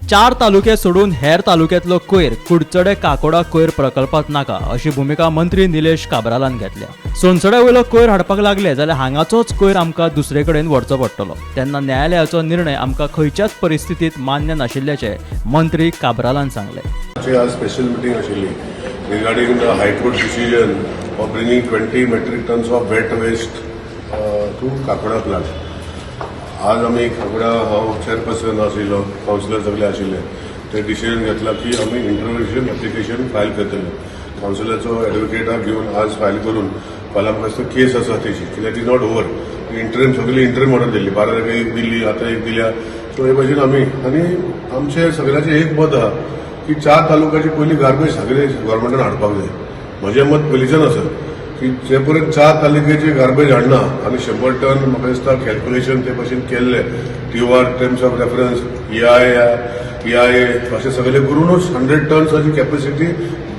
चार तालुके सोडून हेर तालुक्यांतलो कोयर कुडचडे काकोडा कोयर प्रकल्पात नाका अशी भुमिका मंत्री निलेश काब्रालान घेतल्या. सोनसड्या वयलो कोयर हाडपाक लागले जाल्यार हांगाचोच कोयर आमकां दुसरे कडेन व्हरचो पडटलो. तेन्ना न्यायालयाचो निर्णय आमकां खंयच्याच परिस्थितीत मान्य नाशिल्ल्याचें मंत्री काब्रालान सांगलें. आमची आज स्पेशल मिटींग आशिल्ली regarding the High Court decision of bringing 20 metric tons of wet waste to Kakoda plant. आज आमी काकोडा, हांव चेअरपर्सन आशिल्लो, कावन्सिलर सगळे आशिल्ले. ते डिसिजन घेतला की आमी इंटरव्हेन्शन एप्लिकेशन फायल करतले. कावन्सिलाचो एडवोकेटाक घेवन आज फायल करून फाल्यां आमकां दिसता केस आसा तेजी, कित्याक is not over. Interim, सगळी इंटरीम ऑर्डर दिल्ली, 12 तारखेक एक दिल्ली, आतां एक दिल्या. सो हे भाशेन आमी आनी आमचे सगळ्याचें एक मत आहा की चार तालुक्याची पयली गार्बेज सगळे गव्हर्मेंटान हाडपाक जाय. म्हजें मत पयलींच्यान आसा की जे पर्यंत चार तालुक्याची गार्बेज हाडना आनी 100 टन म्हाका दिसता कॅल्क्युलेशन ते भाशेन केल्ले, TOR, terms of reference, EIA अशें सगळे करूनच 100 टन्साची कॅपॅसिटी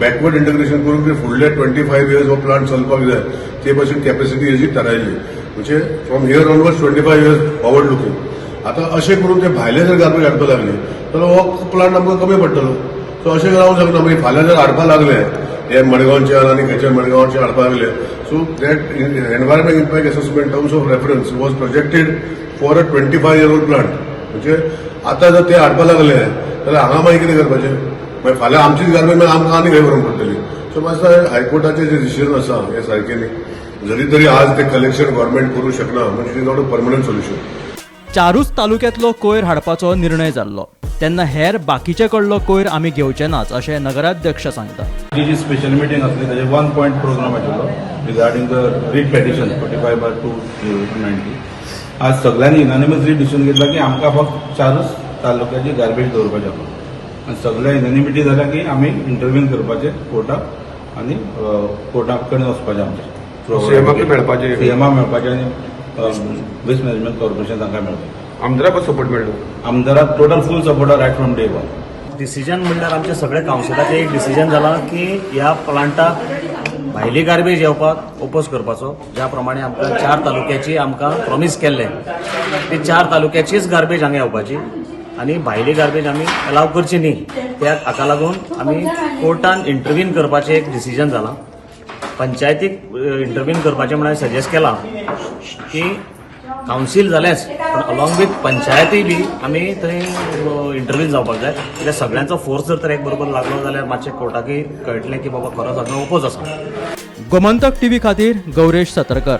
बॅकवर्ड इंटिग्रेशन करून की फुडले 25 इयर्स हो प्लांट चलपाक जाय, ते भाशेन कॅपॅसिटी हेजी थारायल्ली. म्हणजे from here onwards 25 years forward looking. आतां अशें करून ते भायले जर गार्बेज हाडपाक लागले जाल्यार हो प्लांट आमकां कमी पडटलो. सो अशें जावंक शकना. मागीर फाल्यां जर हाडपाक लागले, हे मडगांवच्यान आनी खंयच्या मडगांवचे हाडपाक लागले, so that environment impact assessment terms of reference was projected for a 25 year old plant. म्हणजे आतां जर ते हाडपाक लागले जाल्यार हांगा मागीर कितें करपाचें? मागीर फाल्यां आमचीच गार्बेज मागीर आमकां आनी खंय व्हरूंक पडटली. सो मातसो हायकोर्टाचें जें डिसिजन आसा हें सारकें न्ही. जरी तरी आज ते कलेक्शन गव्हर्मेंट करूं शकना, म्हणजे it is not a permanent solution. चारूच तालुक्यांतलो कोयर हाडपाचो निर्णय जाल्लो तेन्ना हेर बाकीचे कडलो कोयर आमी घेवचे नात अशें नगराध्यक्ष सांगता. जी जी स्पेशल मिटींग आसली, ताजेर वन पॉयंट प्रोग्राम आशिल्लो regarding the writ petition 45/2 90. आज सगळ्यांनी युनानिमसली डिसिजन घेतला की आमकां फक्त चारूच तालुक्याची गार्बेज दवरपाची आसा आनी सगळे युनानिमिटी जाल्या की आमी इंटरव्हीन करपाचें कोर्टाक आनी कोर्टा कडेन वचपाचें आमचें. सीएमाक मेळपाचें. सीएमाक मेळपाचें आनी वेस्ट मॅनेजमेंट कॉर्पोरेशन तांकां मेळपाचें. आमदाराक सपोर्ट मेळ्ळो? आमदाराक total full support right from day one. Decision म्हणल्यार आमच्या सगळ्या कावन्सिलाचें एक डिसिजन जालां की ह्या प्लांटाक भायली गार्बेज येवपाक ओपोज करपाचो. ज्या प्रमाणे आमकां चार तालुक्याची आमकां प्रॉमीस केल्लें, ती चार तालुक्याचीच गार्बेज हांगा येवपाची आनी भायली गार्बेज आमी अलाव करची न्ही. त्या हाका लागून आमी कोर्टान इंटरवीन करपाचें एक डिसिजन जालां. पंचायतीक इंटरवीन करपाचें म्हणून सजेस्ट केलां की कावन्सील जालेंच, पण अलॉंग विथ पंचायती बी आमी थंय इंटरवीन जावपाक जाय, कित्याक सगळ्यांचो फोर्स जर तर एक बरोबर लागलो जाल्यार मातशें कोर्टाकय कळटलें की बाबा खरोच हांगा ओपोज आसा. गोमंतक टीव्ही खातीर गौरेश सतरकर.